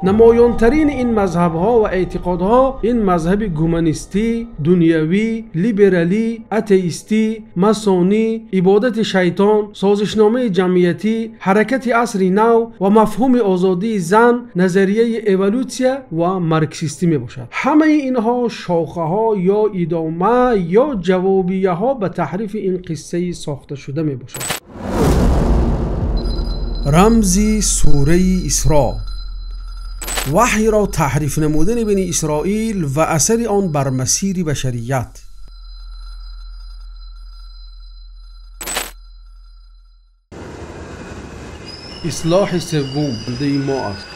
Намоёнтарин ин мазҳабҳо ва эътиқодҳо ин мазҳаби гуманистӣ, дунявӣ, либералӣ, атеистӣ, масонӣ, ибодати шайтон, созишномаи ҷамъиятӣ, ҳаракати асри нав ва мафҳуми озодии зан, назарияи эволютсия ва марксистӣ мебошад. Ҳамаи инҳо шохаҳо ё идома ё ҷавобияҳо ба таҳрифи ин қиссаи сохташуда мебошад. Рамзи сураи Исро, ваҳйро таҳриф намудани бани Исроил ва асари он бар масири башарият. Ислоҳи севум бандаи мо аст.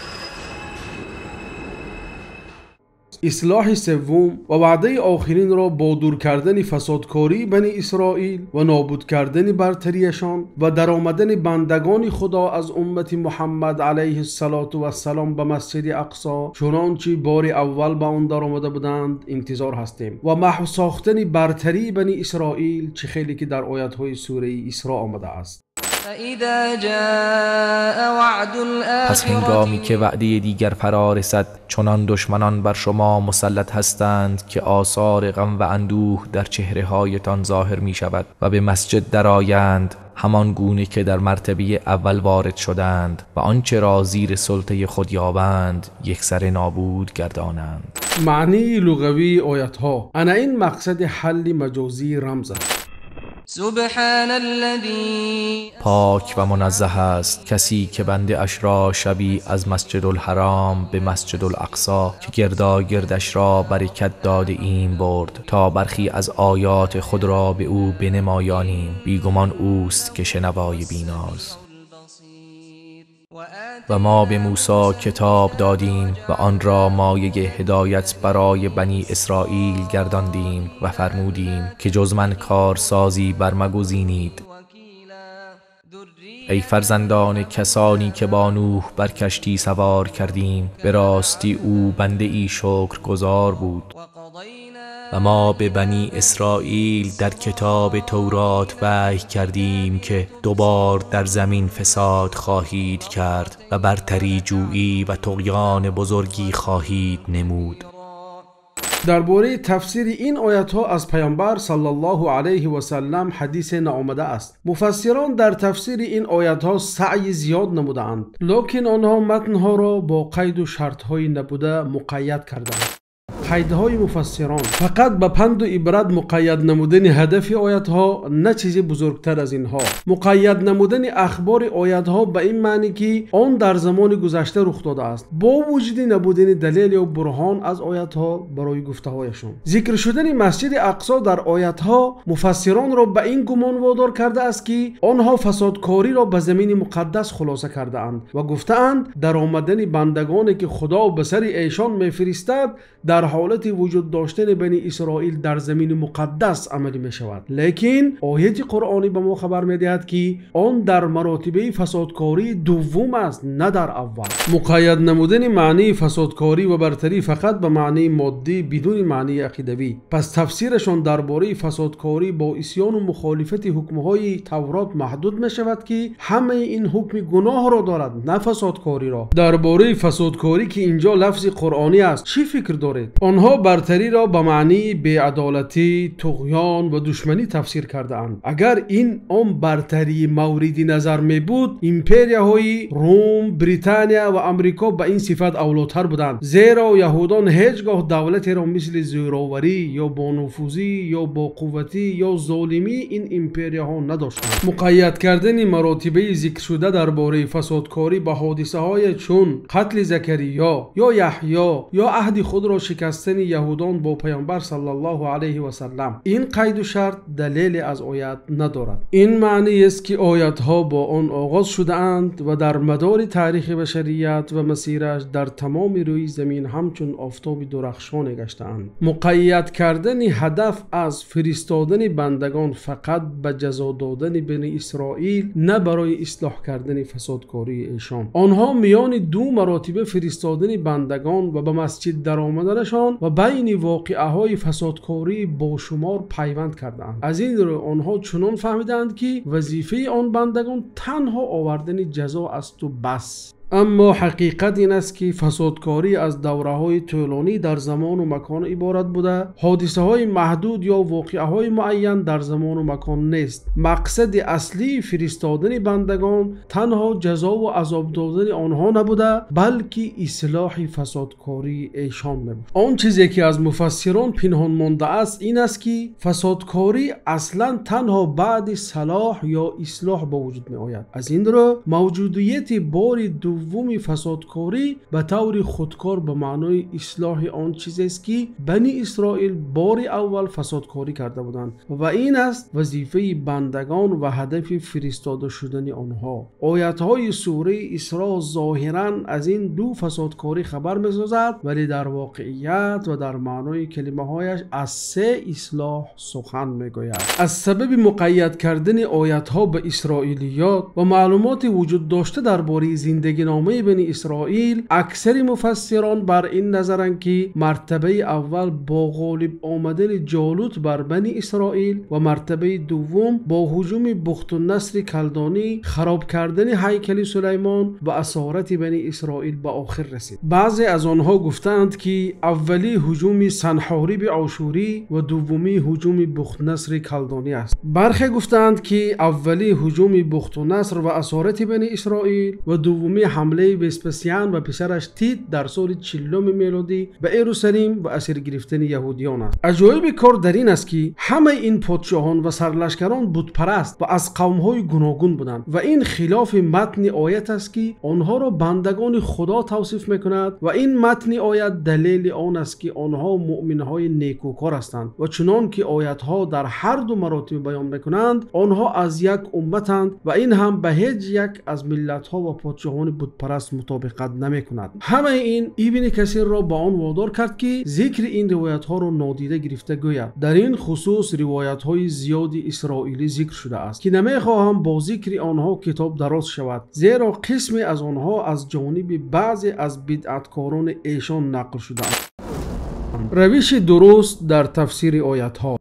Ислоҳи севум ва ваъдаи охиринро бо дур кардани фасодкории бани Исроил ва нобуд кардани бартарияшон ва даромадани бандагони Худо аз уммати Муҳаммад алайҳиссалоту вассалом ба масҷиди Ақсо, чунончи бори аввал ба он даромада буданд, интизор ҳастем ва маҳв сохтани бартарии бани Исроил, чӣ хеле ки дар оятҳои сураи Исро омадааст. پس هنگامی که وعده دیگر فرا رسد، چنان دشمنان بر شما مسلط هستند که آثار غم و اندوه در چهره هایتان ظاهر می شود و به مسجد درآیند همان گونه که در مرتبه اول وارد شدند و آنچه را زیر سلطه خود یابند یکسره نابود گردانند. معنی لغوی آیتها انا این مقصد حل مجازی رمز است. پاک و منزه است کسی که بنده اش را شبی از مسجد الحرام به مسجد الاقصی که گرداگردش را برکت داده ایم برد تا برخی از آیات خود را به او بنمایانیم، بیگمان اوست که شنوای بیناست. و ما به موسی کتاب دادیم و آن را مایه هدایت برای بنی اسرائیل گرداندیم و فرمودیم که جز من کارسازی برمگزینید. ای فرزندان کسانی که با نوح بر کشتی سوار کردیم، به راستی او بنده ای شکرگزار بود. و ما به بنی اسرائیل در کتاب تورات وحی کردیم که دوبار در زمین فساد خواهید کرد و برتری جویی و طغیان بزرگی خواهید نمود. درباره تفسیر این آیت‌ها از پیامبر صلی الله علیه و سلم حدیث نامده است. مفسران در تفسیر این آیت‌ها سعی زیاد نمودند، لکن آنها متن‌ها را با قید و شرط‌های نبوده مقید کردند. قیدهای مفسران فقط به پند و عبرت مقید نمودن هدف آیت‌ها، نه چیزی بزرگتر از اینها. مقید نمودن اخبار آیت‌ها به این معنی که آن در زمان گذشته رخ داده است، با وجود نبودن دلیل یا برهان از آیت‌ها برای گفته‌هایشان. ذکر شدن مسجد اقصا در آیت‌ها مفسران را به این گمان وادار کرده است که آنها فسادکاری را به زمین مقدس خلاصه کرده اند و گفته‌اند در آمدن بندگانی که خدا به سر ایشان می‌فرستد در حالت وجود داشتن بنی اسرائیل در زمین مقدس عملی می شود. لیکن آیت قرآنی به ما خبر می دهد که آن در مراتبه فسادکاری دوم است، نه در اول. مقید نمودن معنی فسادکاری و برتری فقط به معنی مادی بدون معنی عقیدوی. پس تفسیرشان درباره فسادکاری با عصیان و مخالفت حکمهای تورات محدود می شود که همه این حکم گناه را دارد، نه فسادکاری را. درباره فسادکاری که اینجا لفظ قرآنی است چی فکر دارید؟ آنها برتری را به معنی بی‌عدالتی، طغیان و دشمنی تفسیر کرده‌اند. اگر این آن برتری مورد نظر می بود، امپریاهای روم، بریتانیا و امریکا به این صفت اولاتر بودند، زیرا یهودان هیچگاه دولتی را مثل زوراوری یا با نفوذی یا با قوتی یا ظالمی این امپریاها نداشتند. مقید کردن مراتبه ذکر شده درباره فسادکاری به حادثه‌های چون قتل زکریا یا یحیی یا عهد خود را شکستن یهودان با پیامبر صلی الله علیه و سلم، این قید و شرط دلیل از آیت ندارد. این معنی است که آیت‌ها با آن آغاز شده اند و در مدار تاریخ بشریت و مسیرش در تمام روی زمین همچون آفتاب درخشان گشته‌اند. مقید کردن هدف از فرستادن بندگان فقط به جزا دادن بنی اسرائیل، نه برای اصلاح کردن فسادکاری ایشان. آنها میان دو مراتب فرستادن بندگان و به مسجد درآمدنشان و بین واقعه های فسادکاری با شمار پیوند کردند. از این رو آنها چنان فهمیدند که وظیفه آن بندگان تنها آوردن جزا است و بس. Аммо ҳақиқат ин аст, ки фасодкорӣ аз давраҳои тӯлонӣ дар замон ва макон иборат буда, ҳодисаҳои маҳдуд ё воқеаҳои муайян дар замон ва макон нест. Мақсади асосии фиристодани бандагон танҳо ҷазо ва азоб додани онҳо набуда, балки ислоҳи фасодкории эшон мебошад. Он чизе ки аз муфассирон пинҳон мондааст ин аст, ки фасодкорӣ аслан танҳо баъди салоҳ ё ислоҳ ба вуҷуд меояд. Аз ин рӯ мавҷудияти бори дуввуми фасодкорӣ ба таври худкор ба маънои ислоҳи он чизест, ки Бани Исроил бори аввал фасодкорӣ карда буданд ва ин аст вазифаи бандагон ва ҳадафи фиристода шудани онҳо. Оятҳои сураи Исро зоҳиран аз ин ду фасодкорӣ хабар месозад, вале дар воқеият ва дар маънои калимаҳояш аз се ислоҳ сухан мегӯяд. Аз сабаби муқайяд кардани оятҳо ба исроилиёт ва маълумоти вуҷуд дошта дар бораи зиндагиномаи Бани Исроил, аксари муфассирон бар ин назаранд, ки мартабаи аввал бо ғолиб омадани Ҷолут бар Бани Исроил ва мартабаи дуввум бо ҳуҷуми Бухтунасри Калдонӣ, хароб кардани ҳайкали Сулаймон ва асорати Бани Исроил ба охир расид. Баъзе аз онҳо гуфтаанд, ки аввалӣ ҳуҷуми Санҳориби Ошурӣ ва дуввумӣ ҳуҷуми Бухтунасри Калдонӣ аст. Бархе гуфтаанд, ки аввалӣ ҳуҷуми Бухтунаср ва асорати Бани Исроил ва дуввумӣ ҳамлаи Веспасиан ва писараш Тит дар соли 40 мелодӣ ба Ерусалим ва асир гирифтани яҳудиён аст. Аҷоиби кор дар ин аст, ки ҳамаи ин подшоҳон ва сарлашкарон бутпараст ва аз қавмҳои гуногун буданд ва ин хилофи матни оят аст, ки онҳоро бандагони Худо тавсиф мекунад ва ин матни оят далели он аст, ки онҳо муъминҳои некукор ҳастанд ва чунон ки оятҳо дар ҳар ду маротиба баён мекунанд, онҳо аз як умматанд ва ин ҳам ба ҳеҷ як аз миллатҳо ва подшоҳони бутпараст мутобиқат намекунад. Ҳамаи ин Ибни Касирро ба он водор кард, ки зикри ин ривоятҳоро нодида гирифта гӯяд. Дар ин хусус ривоятҳои зиёди исроилӣ зикр шудааст, ки намехоҳам бо зикри онҳо китоб дароз шавад, зеро қисме аз онҳо аз ҷониби баъзе аз бидъаткорони эшон нақл шудаанд. Равиши дуруст дар тафсири оятҳо.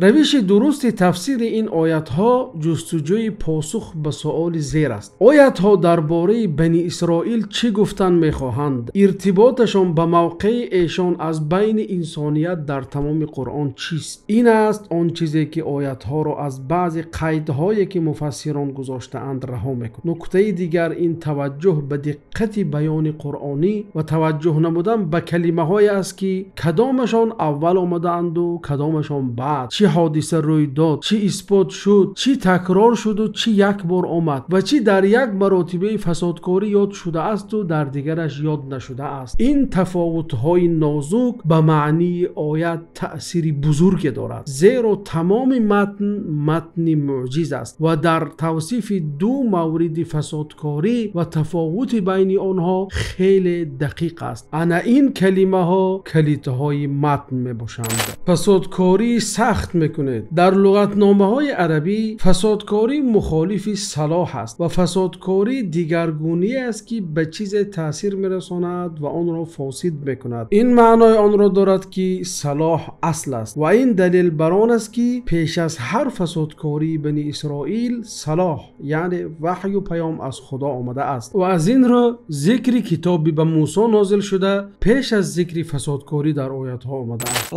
Равиши дурусти тафсири ин оятҳо ҷустуҷӯи посух ба суоли зер аст. Оятҳо дар бораи Бани Исроил чӣ гуфтан мехоҳанд? Иртиботашон ба мавқеи эшон аз байни инсоният дар тамоми Қуръон чист? Ин аст он чизе, ки оятҳоро аз баъзе қайдҳое, ки муфассирон гузоштаанд, раҳо мекунад. Нуктаи дигар ин таваҷҷӯҳ ба диққати баёни қуръонӣ ва таваҷҷӯҳ намудан ба калимаҳое аст, ки кадомашон аввал омадаанду кадомашон баъд, чӣ ҳодиса рӯй дод, чӣ исбот шуд, чӣ такрор шуд ва чӣ як бор омад ва чӣ дар як маротибаи фасодкорӣ ёд шудааст ва дар дигараш ёд нашудааст. Ин тафовутҳои нозук ба маънии оят таъсири бузурге дорад, зеро тамоми матн матни мӯъҷиз аст ва дар тавсифи ду мавриди фасодкорӣ ва тафовути байни онҳо хеле дақиқ аст. Ана ин калимаҳо калидҳои матн мебошанд. Фасодкорӣ сахт мекунед. Дар луғатномаҳои арабӣ фасодкорӣ мухолифи салоҳ аст ва фасодкорӣ дигаргунӣ аст, ки ба чизе таъсир мерасонад ва онро фосид мекунад. Ин маънои онро дорад, ки салоҳ асл аст ва ин далел бар он аст, ки пеш аз ҳар фасодкории Бани Исроил салоҳ, яъне ваҳю паём аз Худо омадааст ва аз ин рӯ зикри китобе ба Мусо нозил шуда пеш аз зикри фасодкорӣ дар оятҳо омадааст.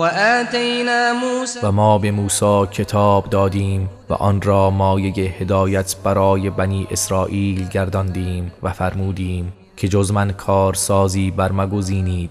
و ما به موسی کتاب دادیم و آن را مایه هدایت برای بنی اسرائیل گرداندیم و فرمودیم که جز من کارسازی برمگزینید.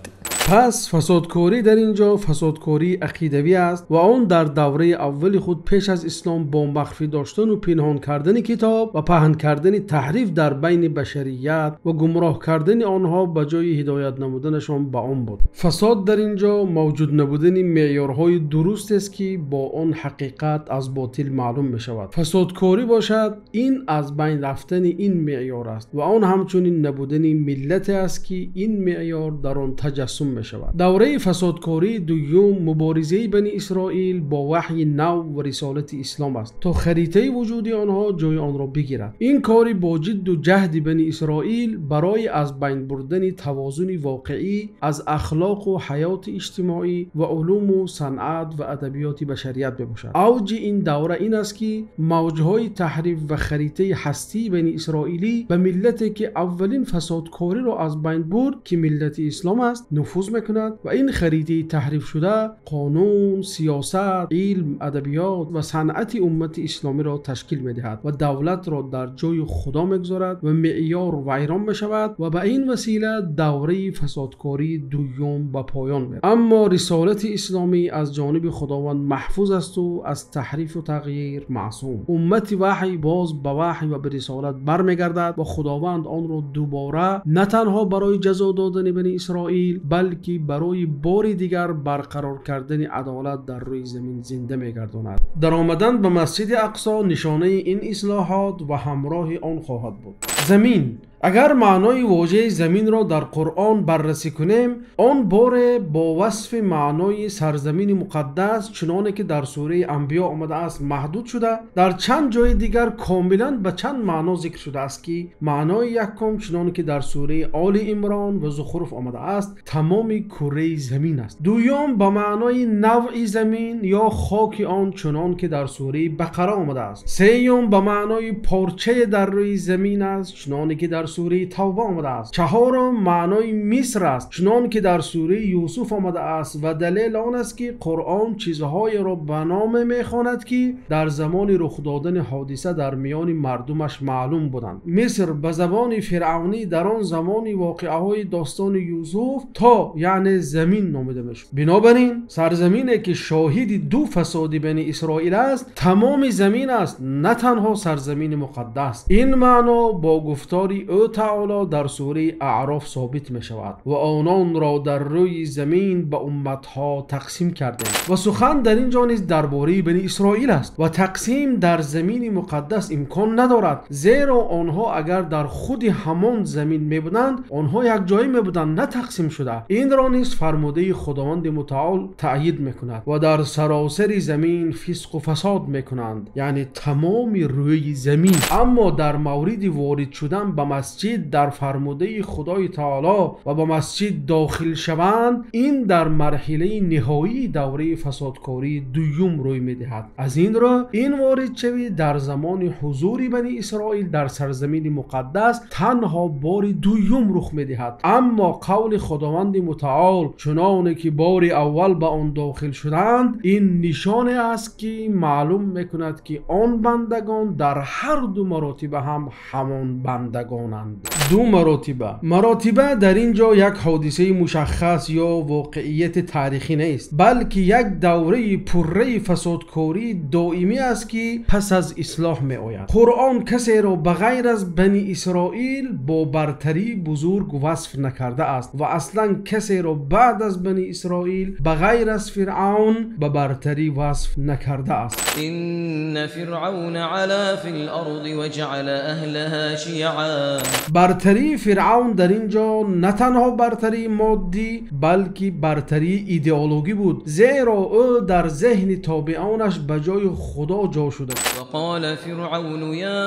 Пас фасодкорӣ дар ин ҷо фасодкории ақидавӣ аст ва он дар давраи аввали худ пеш аз ислом бо махфӣ доштан ва пинҳон кардани китоб ва паҳн кардани таҳриф дар байни башарият ва гумроҳ кардани онҳо ба ҷои ҳидоят намуданашон ба он буд. Фасод дар ин ҷо мавҷуд набудани меъёрҳои дуруст аст, ки бо он ҳақиқат аз ботил маълум мешавад. Фасодкорӣ бошад ин аз байн рафтани ин меъёр аст ва он ҳамчунин набудани миллате аст, ки ин меъёр дар он таҷассум мешавад. Давраи фасодкории дуюм муборизаи Бани Исроил бо ваҳйи нав ва рисолати ислом аст, то харитаи вуҷуди онҳо ҷои онро бигирад. Ин кори бо ҷидду ҷаҳди Бани Исроил барои аз байн бурдани тавозуни воқеӣ аз ахлоқ ва ҳаёти иҷтимоӣ ва улум ва санъат ва адабиёти башарият мебошад. Авҷи ин давра ин аст, ки мавҷҳои таҳриф ва харитаи ҳастии Бани Исроилӣ ба миллате, ки аввалин фасодкориро аз байн бурд, ки миллати ислом аст, нуфуз мекунад ва ин харитаи таҳриф шуда қонун, сиёсат, илм, адабиёт ва санъати уммати исломиро ташкил медиҳад ва давлатро дар ҷои Худо мегузорад ва меъёр вайрон мешавад ва ба ин васила давраи фасодкории дуюм ба поён мерасад. Аммо рисолати исломӣ аз ҷониби Худованд маҳфуз аст ва аз таҳриф ва тағйир маъсум. Уммати ваҳй боз ба ваҳй ва ба рисолат бармегардад ва Худованд онро дубора на танҳо барои ҷазо додани Бани Исроил, балки барои бори дигар барқарор кардани адолат дар рӯи замин зинда мегардонад. Даромадан ба Масҷиди Ақсо нишонаи ин ислоҳот ва ҳамроҳи он хоҳад буд. Замин. Агар маънои вожаи заминро дар Қуръон баррасӣ кунем, он боре бо васфи маънои сарзамини муқаддас, чуноне ки дар сураи Анбиё омадааст, маҳдуд шуда, дар чанд ҷои дигар комилан ба чанд маъно зикр шудааст, ки маънои якум, чуноне ки дар сураи Оли Имрон ва Зухруф омадааст, тамоми кураи замин аст. Дуюм, ба маънои навъи замин ё хоки он, чунон ки дар сураи Бақара омадааст. Сеюм, ба маънои порчае дар рӯи замин аст, чуноне ки дар сураи Тавба омадааст. Чаҳорум, маънои Миср аст, чунон ки дар сураи Юсуф омадааст ва далел он аст, ки Қуръон чизҳоеро ба номе мехонад, ки дар замони рух додани ҳодиса дар миёни мардумаш маълум буданд. Миср ба забони фиръавнӣ дар он замони воқеаҳои достони Юсуф то, яъне замин номида мешуд. Бинобар ин сарзамине, ки шоҳиди ду фасоди Бани Исроил аст, тамоми замин аст, на танҳо сарзамини муқаддас. Ин маъно бо гуфтори ӯ таоло дар сураи Аъроф собит мешавад: ва ононро дар рӯи замин ба умматҳо тақсим кардем. Ва сухан дар ин ҷо низ дар бораи Бани Исроил аст ва тақсим дар замини муқаддас имкон надорад, зеро онҳо агар дар худи ҳамон замин мебуданд, онҳо якҷоя мебуданд, на тақсим шуда. Инро низ фармудаи Худованди мутаол таъйид мекунад: ва дар саросари замин фисқу фасод мекунанд, яъне тамоми рӯи замин. Аммо дар мавриди ворид шудан ба масҷид дар фармудаи Худои таоло ва ба масҷид дохил шаванд, ин дар марҳилаи ниҳоии давраи фасодкории дуюм рӯй медиҳад. Аз ин рӯ ин воридшавӣ дар замони ҳузури Бани Исроил дар сарзамини муқаддас танҳо бори дуюм рух медиҳад. Аммо қавли Худованди мутаол, чуноне ки бори аввал ба он дохил шуданд, ин нишоне аст, ки маълум мекунад, ки он бандагон дар ҳар ду маротиба ҳам ҳамон бандагонанд. Ду маротиба. Маротиба дар ин ҷо як ҳодисаи мушаххас ё воқеияти таърихӣ нест, балки як давраи пурраи фасодкории доимӣ аст, ки пас аз ислоҳ меояд. Қуръон касеро ба ғайр аз Бани Исроил бо бартарии бузург васф накардааст ва аслан касеро баъд аз Бани Исроил ба ғайр аз Фиръавн ба бартарӣ васф накардааст. إن فرعون علا في الأرض وجعل أهلها شيعا. Бартарии Фиръавн дар ин ҷо на танҳо бартарии моддӣ, балки бартарии идеологӣ буд, зеро ӯ дар зеҳни тобеонаш ба ҷои Худо ҷо шуда буд. وقال فرعون يا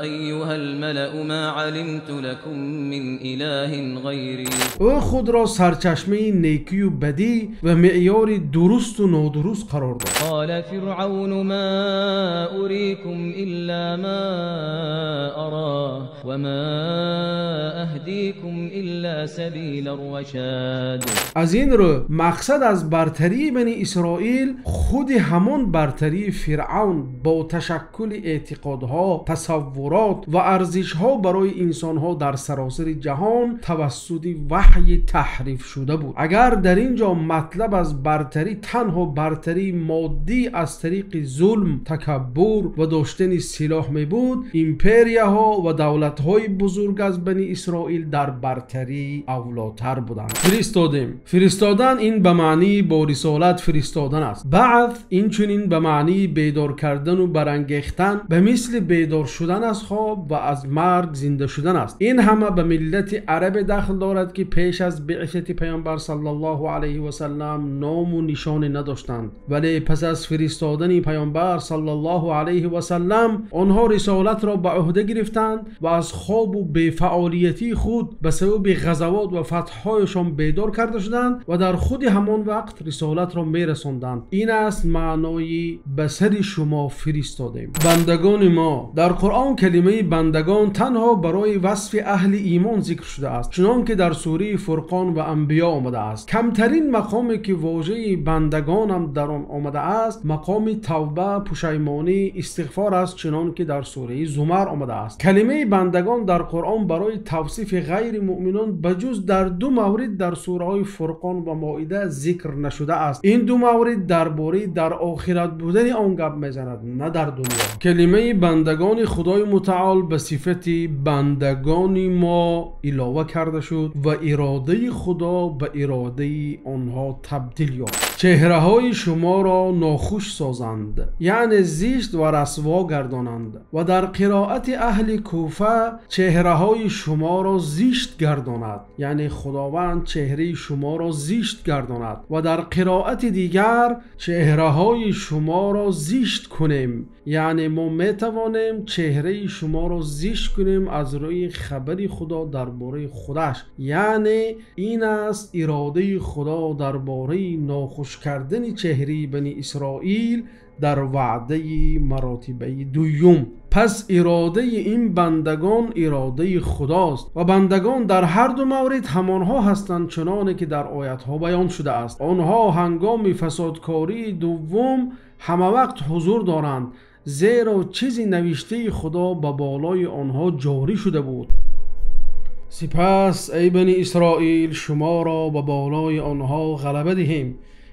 أيها الملأ ما علمت لكم من إله غيري. Ӯ худро сарчашмаи некию бадӣ ва меъёри дурусту нодуруст қарор дод. قال فرعون ما أريكم إلا ما أرى وما أهديكم إلا سبيل الرشاد. Аз ин рӯ мақсад аз бартарии Бани Исроил худи ҳамон бартарии Фиръавн бо ташаккули эътиқодҳо, тасаввурот ва арзишҳо барои инсонҳо дар саросари ҷаҳон тавассути ваҳйи таҳриф шуда буд. Агар дар ин ҷо матлаб аз бартарӣ танҳо бартарии моддӣ аз тариқи зулм, такаббур ва доштани силоҳ мебуд, империяҳо ва давлатҳои бузург аз Бани Исроил дар бартарӣ авлотар буданд. Фиристодем. Фиристодан ин ба маънии бо рисолат фиристодан аст. Баъд инчунин ба маънии бедор кардан ва барангехтан, ба мисли бедор шудан аз хоб ва аз марг зинда шудан аст. Ин ҳама ба миллати араб дахл дорад, ки пеш аз биъсати Паёмбар саллаллоҳу алайҳи васаллам ному нишоне надоштанд, вале пас аз фиристодани Паёмбар саллаллоҳу алайҳи васаллам онҳо рисолатро ба уҳда гирифтанд ва аз хоб ва бефаъолияти худ ба сабаби ғазавот ва фатҳҳояшон бедор карда шуданд ва дар худи ҳамон вақт рисолатро мерасонданд. Ин аст маънои ба сари шумо фиристодем. Бандагони мо. Дар Қуръон калимаи бандагон танҳо барои васфи аҳли имон зикр шудааст, чунон ки дар сураи Фурқон ва Анбиё омадааст. Камтарин мақоме ки вожаи бандагонам дар он омадааст мақоми тавба, пушаймонӣ, истиғфор аст, чунон ки дар сураи Зумар омадааст. Калимаи бандагон дар Қуръон барои тавсифи ғайри муъминон ба ҷуз дар ду маврид дар сураҳои Фурқон ва Моида зикр нашудааст. Ин ду маврид дар бораи дар охират будани он гап мезанад, на дар дунё. Калимаи бандагони Худои Мутаол ба сифати бандагони мо илова карда шуд ва иродаи Худо ба иродаи онҳо табдил ёфт. Чеҳраҳои шуморо нохуш созанд, яъне зишт ва расво гардонанд. Ва дар қироати аҳли Куфа чеҳраҳои шуморо зишт гардонад, яъне Худованд чеҳраи шуморо зишт гардонад. Ва дар қироати дигар чеҳраҳои шуморо зишт кунем, яъне мо метавонем чеҳраи шуморо зишт кунем аз рӯи хабари Худо дар бораи худаш, яъне ин аст иродаи Худо дар бораи нохуш кардани чеҳраи Бани Исроил дар ваъдаи маротибаи дуюм. Пас иродаи ин бандагон иродаи Худост ва бандагон дар ҳар ду маврид ҳамонҳо ҳастанд, чуноне ки дар оятҳо баён шудааст. Онҳо ҳангоми фасодкории дуввум ҳама вақт ҳузур доранд, зеро чизи навиштаи Худо ба болои онҳо ҷорӣ шуда буд. Сипас эй Бани Исроил, шуморо ба болои онҳо ғалаба диҳем,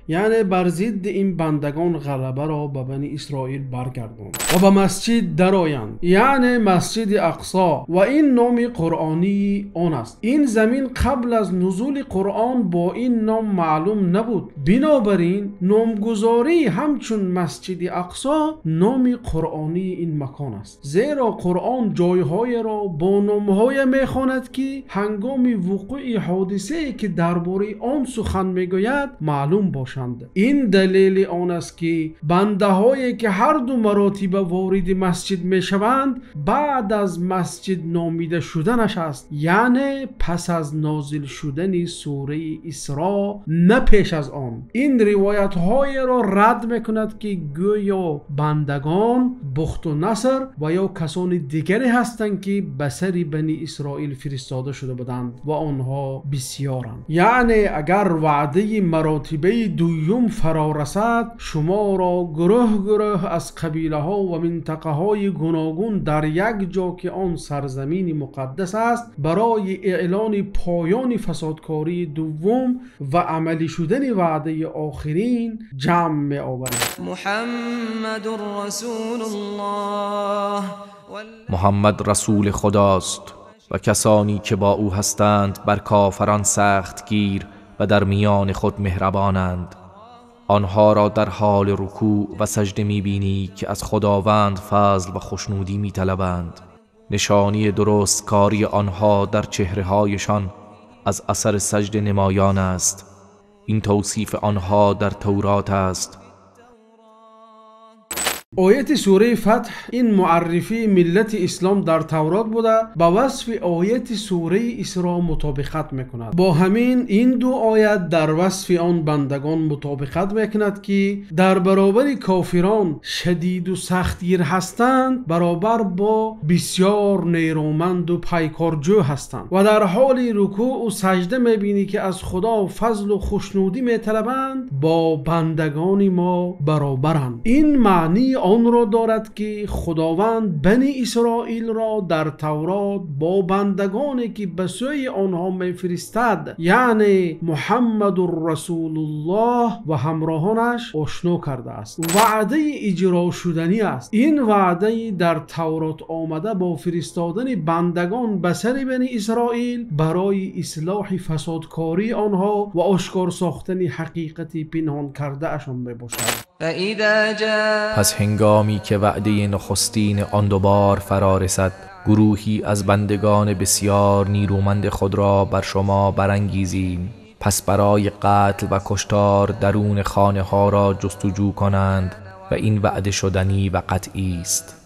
яъне бар зидди ин бандагон ғалабаро ба Бани Исроил баргардон ва ба масҷид дароянд, яъне масҷиди Ақсо, ва ин номи қуръонии он аст. Ин замин қабл аз нузули Қуръон бо ин ном маълум набуд. Бинобар ин номгузорӣ ҳамчун масҷиди Ақсо номи қуръонии ин макон аст, зеро Қуръон ҷойҳоеро бо номҳое мехонад, ки ҳангоми вуқӯи ҳодисае ки дар бораи он сухан мегӯяд маълум бошад. Ин далели он аст, ки бандаҳое ки ҳар ду маротиба вориди масҷид мешаванд баъд аз масҷид номида шуданаш аст, яъне пас аз нозил шудани сураи Исро, на пеш аз он. Ин ривоятҳоеро рад мекунад, ки гӯё бандагон Бухту Наср ва ё касони дигаре ҳастанд, ки ба сари Бани Исроил фиристода шуда буданд ва онҳо бисёранд. Яъне агар ваъдаи маротибаи дуюм фаро расад, шуморо гурӯҳ гурӯҳ аз қабилаҳо ва минтақаҳои гуногун дар як ҷо, ки он сарзамини муқаддас аст, барои эълони поёни фасодкории дуввум ва амалӣ шудани ваъдаи охирин ҷамъ меоварем. Муҳаммад расули Худост ва касоне ки бо ӯ ҳастанд бар кофирон сахтгир و در میان خود مهربانند. آنها را در حال رکوع و سجده می‌بینی که از خداوند فضل و خوشنودی می‌طلبند. نشانی درست کاری آنها در چهره‌هایشان از اثر سجده نمایان است. این توصیف آنها در تورات است. Ояти сураи Фатҳ ин муаррифии миллати ислом дар Таврот буда, ба васфи ояти сураи Исро мутобиқат мекунад. Бо ҳамин ин ду оят дар васфи он бандагон мутобиқат мекунад, ки дар баробари кофирон шадиду сахтгир ҳастанд, баробар бо бисёр нерӯманду пайкорҷӯ ҳастанд ва дар ҳоли рукӯъу саҷда мебинӣ, ки аз Худо фазлу хушнудӣ металабанд, бо бандагони мо баробаранд. Ин маънии онро дорад ки Худованд Бани Исроилро дар Таврот бо бандагоне ки ба сӯи онҳо мефиристад, яъне Муҳаммадур Расулуллоҳ ва ҳамроҳонаш ошно кардааст. Ваъдаи иҷро шуданӣ аст. Ин ваъдаи дар Таврот омада бо фиристодани бандагон ба сари Бани Исроил барои ислоҳи фасодкории онҳо ва ошкор сохтани ҳақиқати пинҳон кардаашон мебошад. پس هنگامی که وعده نخستین آن دوبار فرا رسد، گروهی از بندگان بسیار نیرومند خود را بر شما برانگیزیم، پس برای قتل و کشتار درون خانه ها را جستجو کنند و این وعده شدنی و قطعی است.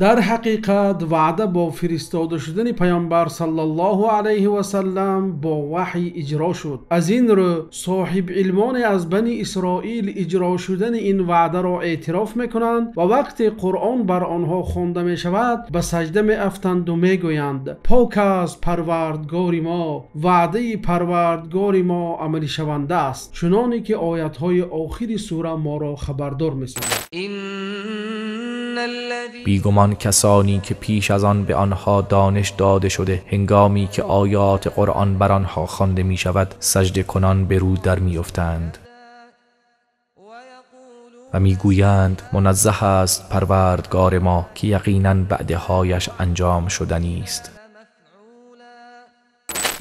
Дар ҳақиқат ваъда бо фиристода шудани Паёмбар саллаллоҳу алайҳи васаллам бо ваҳй иҷро шуд. Аз ин рӯ соҳиби илмоне аз Бани Исроил иҷро шудани ин ваъдаро эътироф мекунанд ва вақте Қуръон бар онҳо хонда мешавад ба саҷда меафтанд ва мегӯянд: пок аст Парвардгори мо, ваъдаи Парвардгори мо амалӣ шаванда аст, чуноне ки оятҳои охири сура моро хабардор месозад. بیگمان کسانی که پیش از آن به آنها دانش داده شده، هنگامی که آیات قرآن بر آنها خوانده می شود سجده کنان به رو در می افتند و می گویند منزه است پروردگار ما که یقینا وعده هایش انجام شدنی است.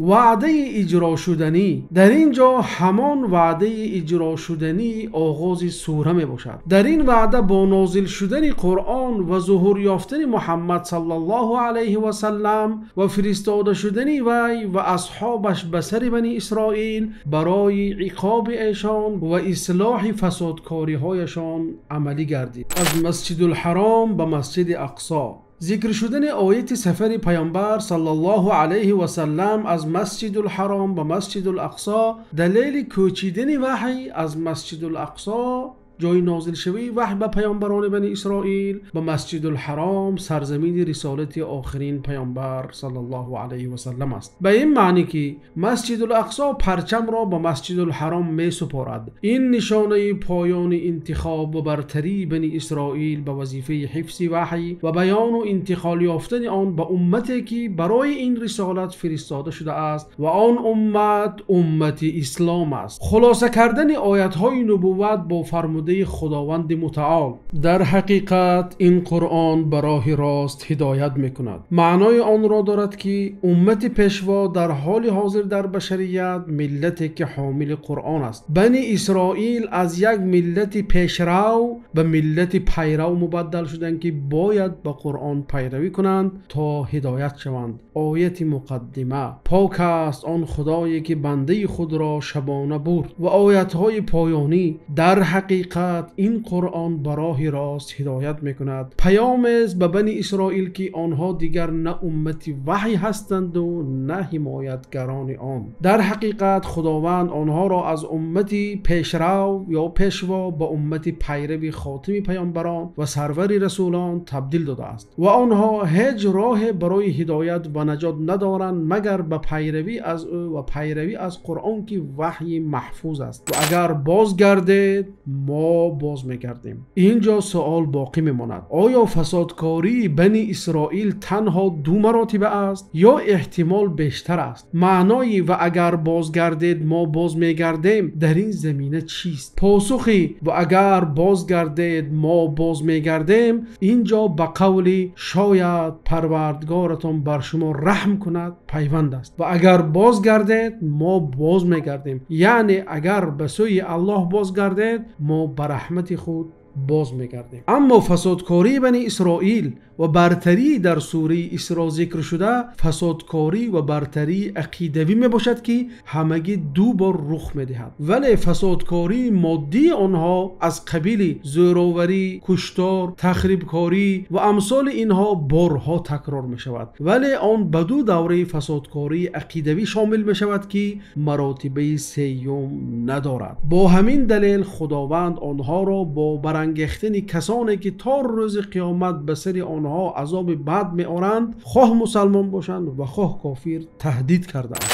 وعده اجرا شدنی در اینجا همان وعده اجرا شدنی آغاز سوره می باشد. در این وعده با نازل شدن قرآن و ظهور یافتن محمد صلی الله علیه و سلم و فرستاده شدن وی و اصحابش به سر بنی اسرائیل برای عقاب ایشان و اصلاح فسادکاری هایشان عملی گردید. از مسجد الحرام به مسجد اقصا. ذکر شدن آیت سفر پیامبر صلی الله علیه و سلم از مسجد الحرام به مسجد الاقصا دلیل کوچیدن وحی از مسجد الاقصا، جای نازل شوی وحی به پیامبران بنی اسرائیل، به مسجد الحرام سرزمین رسالت آخرین پیامبر صلی الله علیه و سلم است. به این معنی که مسجد الاقصا پرچم را به مسجد الحرام می سپارد. این نشانه پایان انتخاب و برتری بنی اسرائیل به وظیفه حفظ وحی و بیان و انتقال یافتن آن به امتی که برای این رسالت فرستاده شده است و آن امت امت اسلام است. خلاصه کردن آیت های نبوت با فرموده خداوند متعال. در حقیقت این قرآن به راه راست هدایت میکند. معنای آن را دارد که امت پیشوا در حال حاضر در بشریت ملتی که حامل قرآن است. بنی اسرائیل از یک ملت پیشرو به ملت پیرو مبدل شدند که باید به قرآن پیروی کنند تا هدایت شوند. آیت مقدمه: پاک است آن خدایی که بنده خود را شبانه برد. و آیت‌های پایانی: در حقیقت این قرآن به راه راست هدایت میکند. پیام است به بنی اسرائیل که آنها دیگر نه امت وحی هستند و نه حمایتگران آن. در حقیقت خداوند آنها را از امت پیشرو یا پیشوا به امت پیرو خاتم پیامبران و سرور رسولان تبدیل داده است و آنها هیچ راه برای هدایت و نجات ندارند مگر به پیروی از او و پیروی از قرآن که وحی محفوظ است. و اگر بازگردید ما باز میگردیم. اینجا سوال باقی میماند: آیا فسادکاری بنی اسرائیل تنها دو مراتبه است یا احتمال بیشتر است؟ معنای و اگر بازگردید ما باز میگردیم در این زمینه چیست؟ پاسخی و اگر بازگردید ما باز میگردیم اینجا به قولی شاید پروردگارتان بر شما رحم کند پیوند است. و اگر بازگردید ما باز میگردیم، یعنی اگر به سوی الله بازگردید ما به رحمت خود باز میگردیم. اما فسادکاری بنی اسرائیل و برتری در سوره اسراء ذکر شده فسادکاری و برتری عقیدوی می باشد که همگی دو بار رخ می دهد. ولی فسادکاری مادی آنها از قبیل زوراوری، کشتار، تخریبکاری و امثال اینها بارها تکرار می شود، ولی آن به دو دوره فسادکاری عقیدوی شامل می شود که مراتبه سیوم ندارد. با همین دلیل خداوند آنها را با برانگیختن کسانی که تا روز قیامت به سر آنها عذاب بد می‌آورند، خواه مسلمان باشند و خواه کافر، تهدید کردند.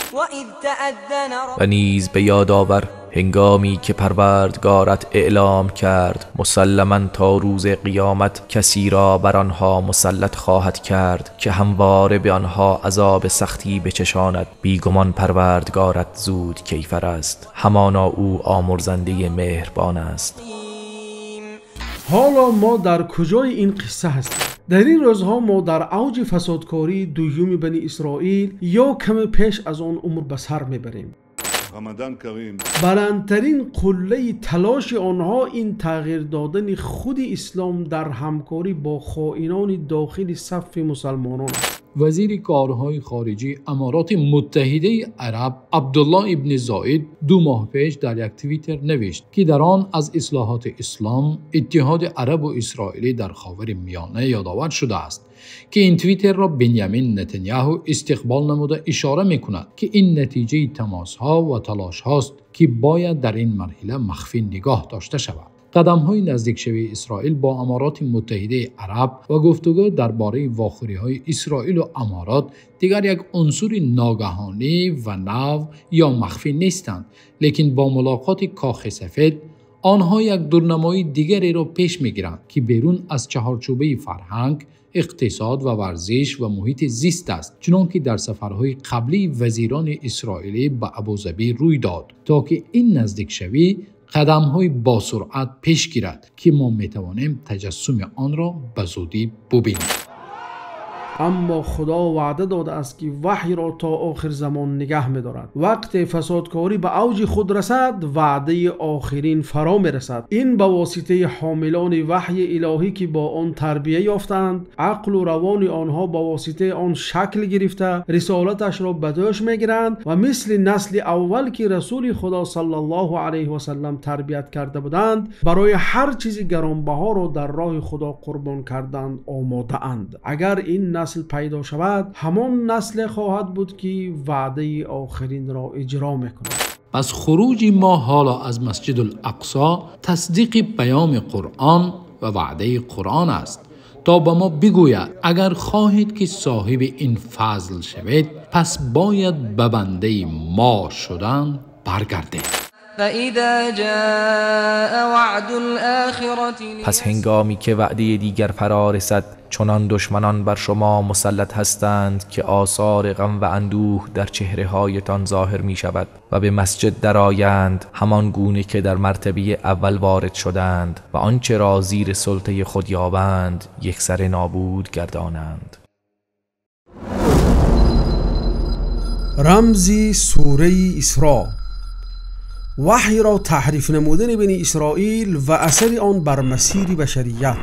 و نیز به یاد آور هنگامی که پروردگارت اعلام کرد مسلما تا روز قیامت کسی را بر آنها مسلط خواهد کرد که همواره به آنها عذاب سختی بچشاند، بیگمان پروردگارت زود کیفر است، همانا او آمرزنده مهربان است. ҳоло мо дар куҷои ин қисса ҳастем? Дар ин рӯзҳо мо дар авҷи фасодкории дуюми Бани Исроил ё каме пеш аз он умр ба сар мебарем. Баландтарин қуллаи талоши онҳо ин тағйир додани худи ислом дар ҳамкорӣ бо хоинони дохили сафи мусалмонон аст. Вазири корҳои хориҷии Амороти Муттаҳидаи Араб Абдуллоҳ ибни Зоид 2 моҳ пеш дар як твиттер навишт, ки дар он аз ислоҳоти ислом, иттиҳоди арабу исроилӣ дар Ховари Миёна ёдовар шудааст, ки ин твиттерро Бенямин Нетаняҳу истиқбол намуда ишора мекунад, ки ин натиҷаи тамосҳо ва талошҳост, ки бояд дар ин марҳила махфӣ нигоҳ дошта шавад. Қадамҳои наздикшавии Исроил бо Амороти Муттаҳидаи Араб ва гуфтугӯ дар бораи вохӯриҳои Исроилу Аморот дигар як унсури ногаҳонӣ ва нав ё махфӣ нестанд, лекин бо мулоқоти Кохи Сафед онҳо як дурнамои дигареро пеш мегиранд, ки берун аз чаҳорчӯбаи фарҳанг, иқтисод ва варзиш ва муҳити зист аст, чунон ки дар сафарҳои қаблии вазирони исроилӣ ба Абузабӣ рӯй дод, то ки ин наздикшавӣ қадамҳои босуръат пеш гирад, ки мо метавонем таҷассуми онро ба зудӣ бубинем. Аммо Худо ваъда додааст, ки ваҳйро то охир замон нигаҳ медорад. Вақте фасодкорӣ ба авҷи худ расад, ваъдаи охирин фаро мерасад. Ин ба воситаи ҳомилони ваҳйи илоҳӣ, ки бо он тарбия ёфтаанд, ақлу равони онҳо ба воситаи он шакл гирифта, рисолаташро ба дӯш мегиранд ва мисли насли аввал, ки Расули Худо саллаллоҳу алайҳи васаллам тарбият карда буданд, барои ҳар чизи гаронбаҳоро дар роҳи Худо қурбон кардан омодаанд. Агар ин насл пайдо шавад, ҳамон насле хоҳад буд, ки ваъдаи охиринро иҷро мекунад. Пас хуруҷи мо ҳоло аз Масҷидул-Ақсо тасдиқи паёми Қуръон ва ваъдаи Қуръон аст, то ба мо бигӯяд агар хоҳед, ки соҳиби ин фазл шавед, пас бояд ба бандаи мо шудан баргардед. پس هنگامی که وعده دیگر فرا رسد، چنان دشمنان بر شما مسلط هستند که آثار غم و اندوه در چهره هایتان ظاهر می شود و به مسجد درآیند همان گونه که در مرتبه اول وارد شدند و آنچه را زیر سلطه خود یابند یکسره نابود گردانند. رمزی سوره اسراء. وحی را تحریف نمودن بنی اسرائیل و اثر آن بر مسیر بشریت.